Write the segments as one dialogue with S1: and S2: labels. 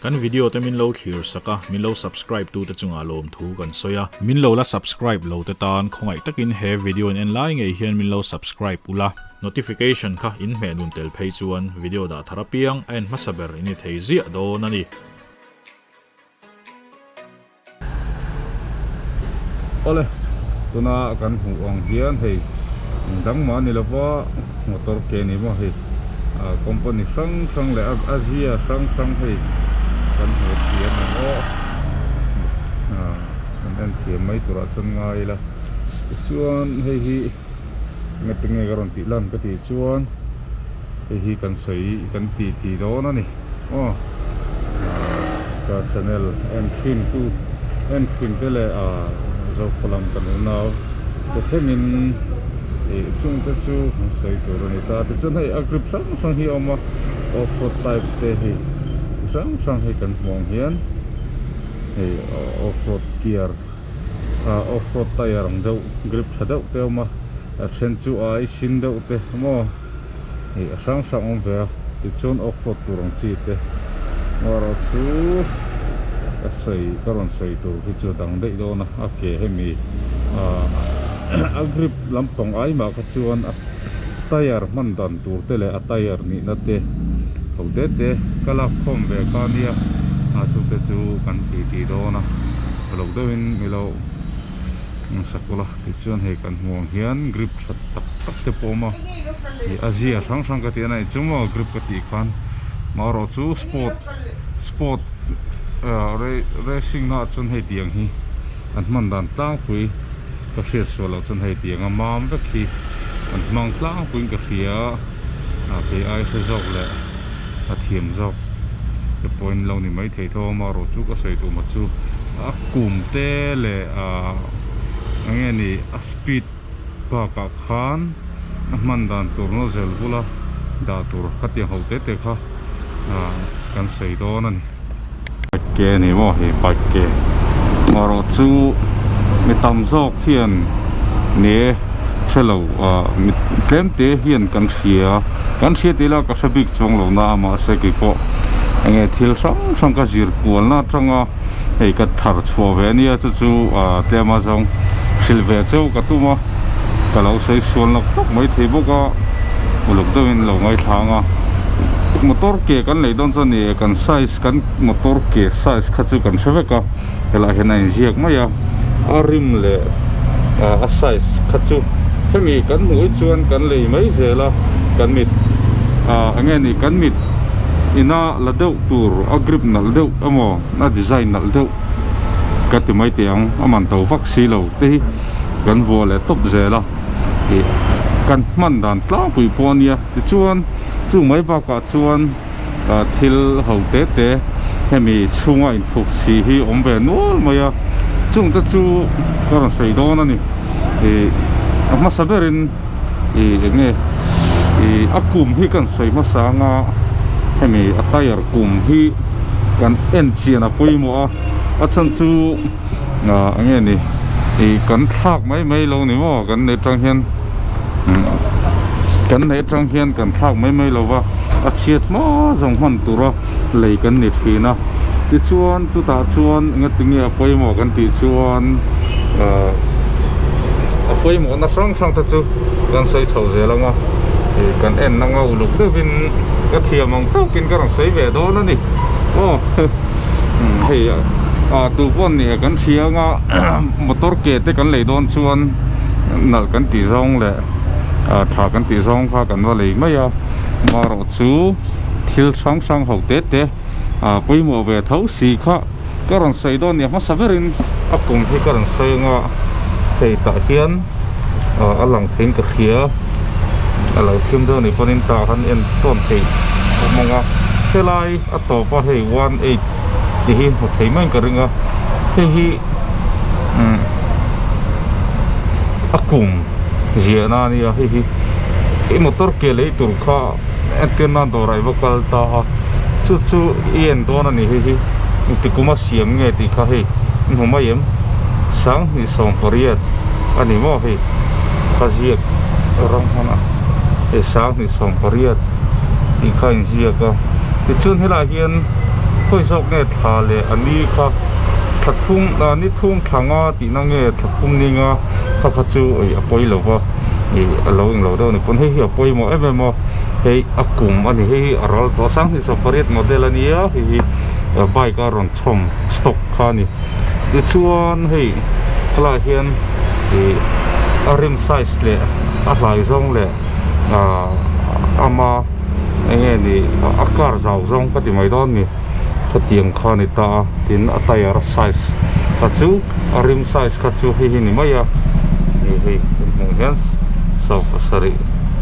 S1: Kan video te min lo thlir sak a, min lo subscribe tu te chungah lawmthu kan sawi a. Min lo la subscribe lo te tan khawngaih takin he video in en lai ngei hian min lo subscribe ula. Notification kha in hmeh nun tel phei chuan video dah thar apiang a en hmasa ber in ni thei ziah dawn a ni.
S2: Awle, tuna kan hmuh ang hian hei dang mah a ni lova motor ke ni maw hei ah company hrang hrang leh a zia hrang hrang hei kan hmuh thiam ang aw ah kan en thiam mai turah chuan ngai ila tichuan hei hi engati nge ka rawn tih lan ka tih chuan hei hi kan sawi kan ti ti dawn a ni. Aw ka channel en thin tu en thin te leh ah Zokhua lam kan unau te thlengin ih chung te chu an sawi tur a ni ta tichuan hei a grip hrang hrang hi a awm a off road type te hei chi hrang hrang hei kan hmuh ang hian hei off road gear ah off road tyre ang deuh grip tha deuh te a awm a a then chu a ai sin deuh te maw. Hei a hrang hrang awm ve a tichuan off road tur ang chi te erawh chu ka sawi ka rawn sawi tur hi chu a dang daih dawn a a ke hemi ah a grip lampang ai mah kha chuan a tyre hman dan tur te leh a tyre nihna te ho te te ka lak khawm ve kha ania a chu te chu kan ti ti dawn a uluk deuhin milo. Sakawlh a tichuan hei kan hmuh ang hian grip tha tak tak te pawh a awm a ih a zia hrang hrang ka tih a ni chu maw grip ka tih khan marawh chu sport sport ah racing na ah chuan hei tiang hi an hman dan tlangpui ka hriat sual loh chuan hei tiang a mam vek hi an hmang tlangpuiin ka hria a kei ai hre zawk leh a thiam zawk te pawhin lo ni mai thei tho a marawh chu ka sawi tum a chu a kum te leh ahh eng nge ni a speed bakah khan a hman dan tur nozzle bula dah tur khatiang ho te te kha ahh kan sawi dawn a ni. Bike ke a ni maw hei bike ke marawh chu mi tam zawk hian ni e hrelo ah mi tlem te hian kan hria kan hria tih ila ka hre bik chuang lo na a mahse keipawh enge thil hrang hrang ka zir kual na atanga hei ka thar chhuah ve ania chu chu ah tlema zawng hrilh ve cheu ka tum a ka lo sawi sual nawk nawk mai thei bawk a uluk deuhin lo ngaithla ang a motor ke kan lei dawn chuan ih kan size kan motor ke size kha chu kan hre vek a helaiah hian a inziak mai a a rim leh ah a size kha chu hemi kan hmuh hi chuan kan lei mai zel a kan mit ah eng nge ni kan mit ina la deuh tur a grip nalh deuh emaw a design nalh deuh ka ti mai teh ang a man to vak si lo te hi kan vuah leh tawp zel a ih kan hman dan tlangpui pawh a nia tichuan chu mai bakah chuan ah thil ho te te hemi chhunga inthup si hi awm ve nual mai a chung te chu ka rawn sawi dawn a ni ih a hmasa berin ih eng nge ih a kum hi kan sawi hmasa anga hemi a tyre kum hi kan en chian a pawimawh a a chhan chu ah eng nge ni ih kan thlak mai mai lo ni maw kan neih atang hian kan neih atang hian kan thlak mai mai lo va a chhiat hma zawng hman tura lei kan ni thin a tichuan chutah chuan engatinge a pawimawh kan tih chuan ah a pawimawhna hrang hrang te chu kan sawi chho zel ang a ih kan en anga uluk deuhin ka thiam ang tawkin ka rawn sawi ve dawn a ni aw hei ah tu pawh ni kan hria anga motor ke te kan lei dawn chuan nalh kan tih zawng leh ah tha kan tih zawng kha kan va lei mai a marawh chu thil hrang hrang ho te te ah pawimawh ve tho si kha ka rawn sawi dawn nia hmasa berin a kum hi ka rawn sawi anga hei tah hian ah a lang theiin ka hria a lo thim deuh anih pawhin tah khan en tawn theih awm ang a helai a tawp a hei 18 tih hi hmu thei maiin ka ring a hei hi umm a kum ziahna a nia hei hi i motor ke lei tur kha entir nan dawrah i va kal ta a chu chu i en dawn a ni hei hi engti kuma siam nge tih kha hei i hmu mai em sanghnih 18 a ni maw hei ka ziak rawng hman a hei 2018 tih kha a inziak a tichuan helaiah hian. Khawi zawk nge thla leh a ni kha thla thum ah ni thum thla nga tihna nge thla thum ni nga kha kha chu ih a pawi lo va ih a lo englo deuh a ni pawn hei hi a pawimawh em em a hei a kum a ni hei hi a ral tawh a sanghnih sawmpariat model a nia hei hi bike a rawn chhawm stock kha a ni tichuan hei helaiah hian ih a rim size leh a hlai zawng leh ah ama eng nge ni a car zau zawng ka ti mai dawn ni khatiang kha a ni ta a tin a tyre size kha chu a rim size kha chu hei hi ni mai a hei hei kan hmuh hian 70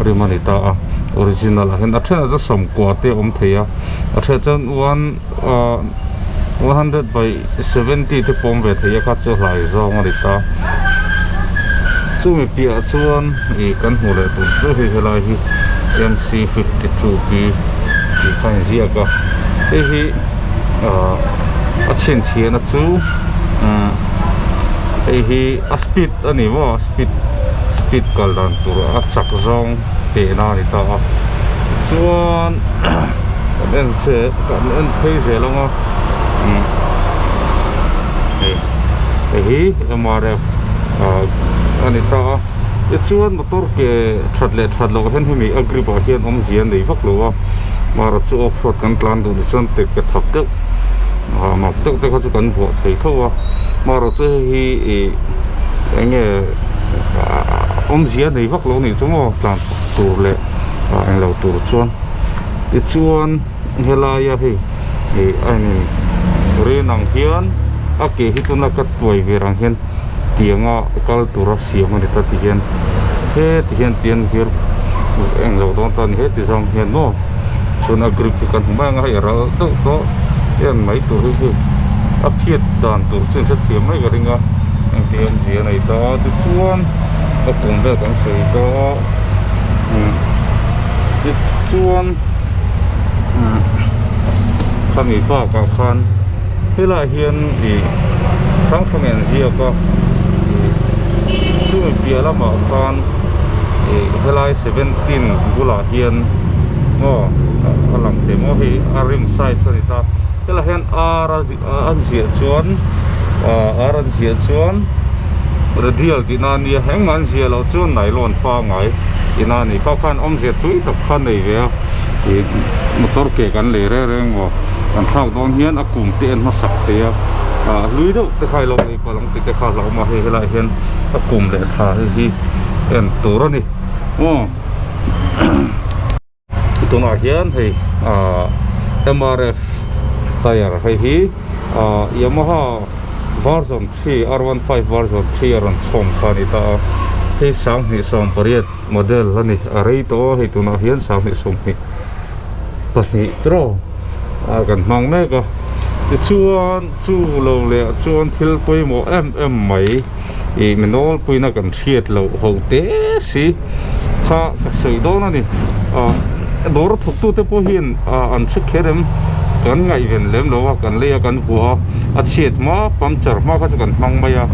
S2: rim a ni ta a original ah hian a thenah chuan sawmkua te a awm thei a a thenah chuan one ah 100 by 70 te pawh awm ve thei a kha chu hlai zawng a ni ta chumi piahah chuan ih kan hmuh leh tur chu hei helai hi mc 52 p tih kha a inziak a hei hi ah a chhinchhiahna chu umm hei hi a speed a ni maw speed speed kal dan tur a chak zawng tehna a ni ta a chuan kan en che kan en phei zel ang a umm hei hei hi mrf ah a ni ta a tichuan motor ke that leh that loh hian hemi a grip ah hian awmzia a nei vak lo a marawh chu off road kan tlan duh ni chuan tek pe thap deuh ah mak deuh te kha chu kan vuah thei tho a marawh chu hei hi ih eng nge awmzia a nei vak lo nih chu maw tlan chak tur leh ah englo tur chuan. Tichuan helaia hei ih a in rin ang hian a ke hi tuna ka tuai ver ang hian tianga kal tura siam a ni ta ti hian heti hian tian vir englo dawn ta a ni heti zawng hian maw chuan a grip hi kan hmu mai ang a hei a ral deuh tawh en mai tur hi hei a phiat dan tur chu in hrethiam mai ka ring a engtin awmzia a nei ta tichuan a kum vel kan sawi ta a umm. Tichuan khami bakah khan helaiah hian ih hrang hrang in ziak a ih chumi piah lamah khan ih helai seventeen bulah hian maw a lang thei maw hei a rim size a ni ta helaiah hian ar a ziah chuan ah ar an ziah chuan radial tihna a nia engmah an ziah loh chuan nylon pangai ina a ni kha khan awmzia thui tak kha a nei ve a ih motor ke kan lei reng reng maw kan thlak dawn hian a kum te en hmasak thei a ah hlui deuh te kha ilo lei palh ang tih te kha a hlauhawm a hei helaiah hian a kum leh thla hei hi en tur a ni aw. Tunah hian hei ah mrf tyre hei hi ah Yamaha version 3 R15 version 3 a rawn chhawm kha a ni ta a hei sanghnih sawmpariat model a ni a rei tawh a hei tunah hian sanghnih sawmhnih pahnih tiraw ah kan hmang mek a tichuan chu lo leh chuan thil pawimawh em em mai ih mi nawlpuina kan hriat loh ho te si kha ka sawi dawn a ni ah dawr a thawk tute pawh hian ah an hre kher em kan ngaihven lem lo a kan lei a kan vuah a a chhiat hma puncture hma kha chu kan hmang mai a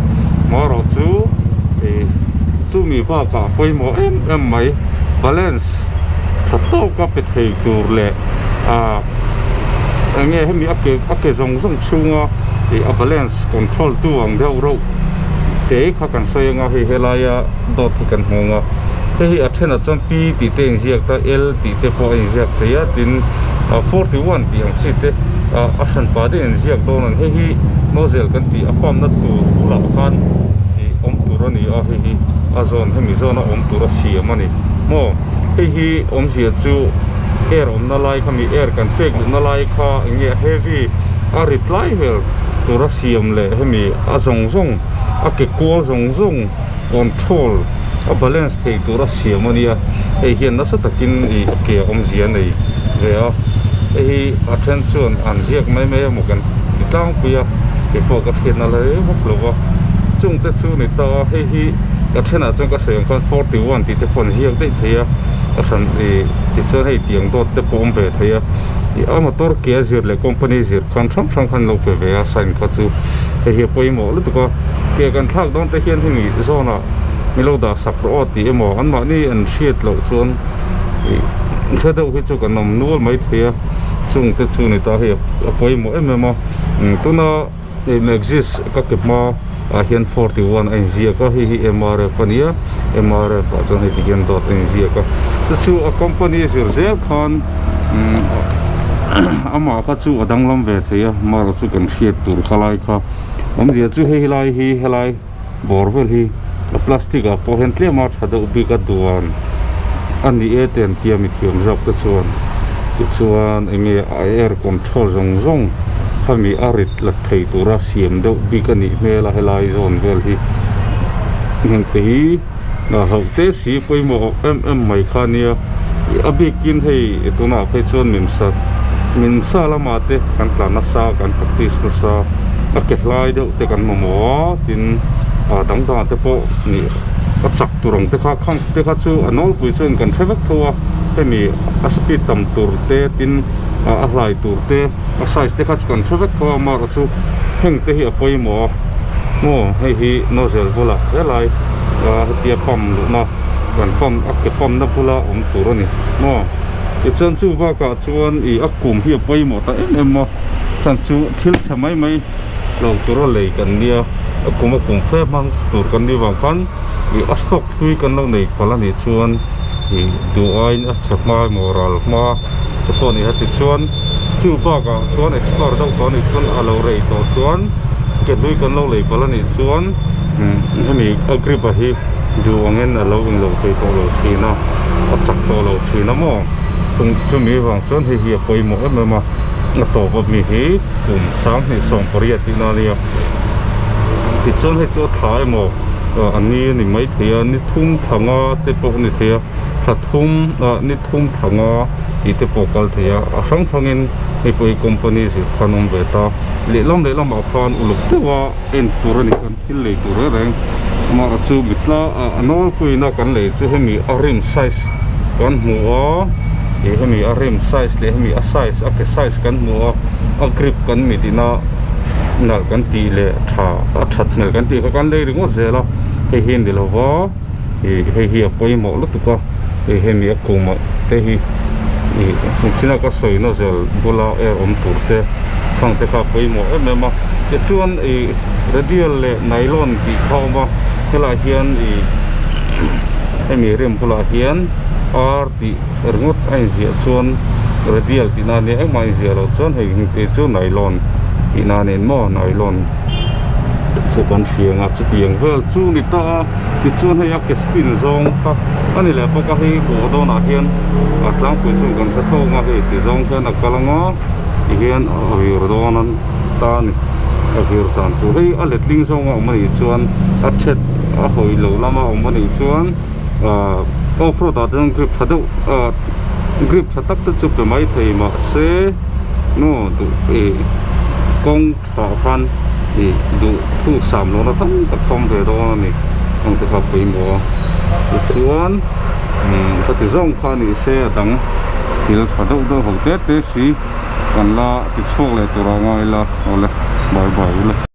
S2: marawh chu ih chumi bakah pawimawh em em mai balance tha tawka pe thei tur leh ah eng nge hemi a ke a ke zawng zawng chhunga ih a balance control tu ang deuh reuh te kha kan sawi anga hei helaia dawt hi kan hmu ang a hei hi a thenah chuan P tih te a inziak ta L tih te pawh a inziak thei a tin ah 41 tih ang chi te ah a hran pah deuh a inziak dawn a ni hei hi nozzle kan tih a pump na tur bulah khan ih awm tur a ni a hei hi a zawn hemi zawna awm tur a siam a ni maw hei hi awmzia chu air awmna lai kha mi air kan pek luhna lai kha eng nge heavy a rit lai vel tura siam leh hemi a zawng zawng a ke kual zawng zawng control a balance thei tura siam a nia hei hian nasa takin ih a ke awmzia a nei ve a hei hi a then chuan an ziak mai mai emaw kan ti tlangpui a keipawh ka hriatna la rei vak lo va chung te chu ni ta a hei hi a thenah chuan ka sawi ang khan 41 tih te pawh an ziak daih thei a a hran ih tichuan hei tiang dawt te pawh awm ve thei a ih a motor ke a zir leh company zir khan hrang hrang khan lo pe ve a sign kha chu hei hi a pawimawh lutuk a ke kan thlak dawn te hian hemi zawnah min lo dah sak rawh aw tih emaw anmahni an hriat loh chuan ih hre deuh hi chu kan awm nual mai thei a. Chung te chu ni ta hei a pawimawh em em a tuna Maxis ka ke hma ah hian 41 a inziak a hei hi M_R_F a nia M_R_F ah chuan hei ti hian dawt a inziak a chu chu a company zir zel khan amah kha chu a danglam ve thei a marawh chu kan hriat tur kha lai kha awmzia chu hei lai hi helai bawr vel hi a plastic ah pawh hian tlem a tha deuh bik a duan a ni e te an tia mi thiam zawk te chuan tichuan eng nge a air control zawng zawng khami a rit la thei tura siam deuh bik a nih hmel a helai zawn vel hi heng te hi hlauh te si pawimawh em em mai kha ania a bikin hei tunah phei chuan mimsa mimsa lamah te kan tlan nasa kan practice nasa a ke hlai deuh te kan mamawh a tin ah dang dangah te pawh nih a chak tur ang te kha khang te kha chu a nawlpui chuan kan hre vek tho a hemi a speed tam tur te tin ah a hlai tur te a size te kha chu kan hre vek tho a amaherawh chu heng te hi a pawimawh a maw hei hi nozzle bulah helai ah hetia pump luhna kan pump a ke pump na bula awm tur a ni maw tichuan chu bakah chuan ih a kum hi a pawimawh ta em em a chhan chu thil chhe mai mai lo tura lei kan nia a kum a kum fe hmang tur kan nih vang khan ih a stock hlui kan lo nei palh a nih chuan ih duh aiin a chhe hma emaw ral hma te pawh a ni a tichuan chu bakah chuan expire deuh tawh a nih chuan a lo rei tawh chuan ke hlui kan lo lei palh a nih chuan hemi a grip a hi duh angin a lo inlo thei tawh lo thin a a chak tawh lo thin a maw chumi vang chuan hei hi a pawimawh em em a a tawp a mi hi. Kum sanghnih 18 tihna a nia tichuan hei chu a thla emaw a ni a ni maithei a ni thum thla nga te pawh a ni thei a thla thum ah ni thum thla nga tih te pawh a kal thei a a hrang hrangin hei pawh hi company zir khan a awm ve ta lehlam lehlamah khan uluk deuh a en tur a ni kan thil lei tur reng reng amaherawh chu mitla ah a nawlpuiin a kan lei chu hemi a rim size kan hmu a ih hemi a rim size leh hemi a size a ke size kan hmu a a grip kan mit ina nalh kan tih leh tha a that hmel kan tih kha kan lei ringawt zel a hei hi a ni lova ih hei hi a pawimawh lutuk a hei hemi a kum ah te hi ih china ka sawi na zel bula air awm tur te khang te kha a pawimawh em em a tichuan ih radial leh nylon tih kha a awm a helaiah hian ih hemi rim bulah hian ar tih ringawt a inziah chuan radial tihna a nia engmah a inziah loh chuan hei hengte chu nylon tihna a ni maw nylon chu kan hria ang a chutiang vel chu ni ta a tichuan hei a ke spin zawng kha a ni leh bawk a hei vawh dawnah hian a tlangpui chuan kan hre tho ang a hei ti zawng hian a kal ang a tihian a vir dawn a ta a ni a vir dan tur hei a letling zawng a awm a nih chuan a that a hawi lo lama awm a nih chuan ahh off road ah chuan grip tha deuh ahh grip tha tak te chu pe mai thei mahse maw duh ih kawng tha khan ih duh thu sam lohna tam tak kha awm ve dawn a ni ang te kha pawimawh a tichuan umm khati zawng kha ni se a dang thil tha deuh deuh ho te te si kan la ti chhuak leh tur a ngai la awle bye bye ule.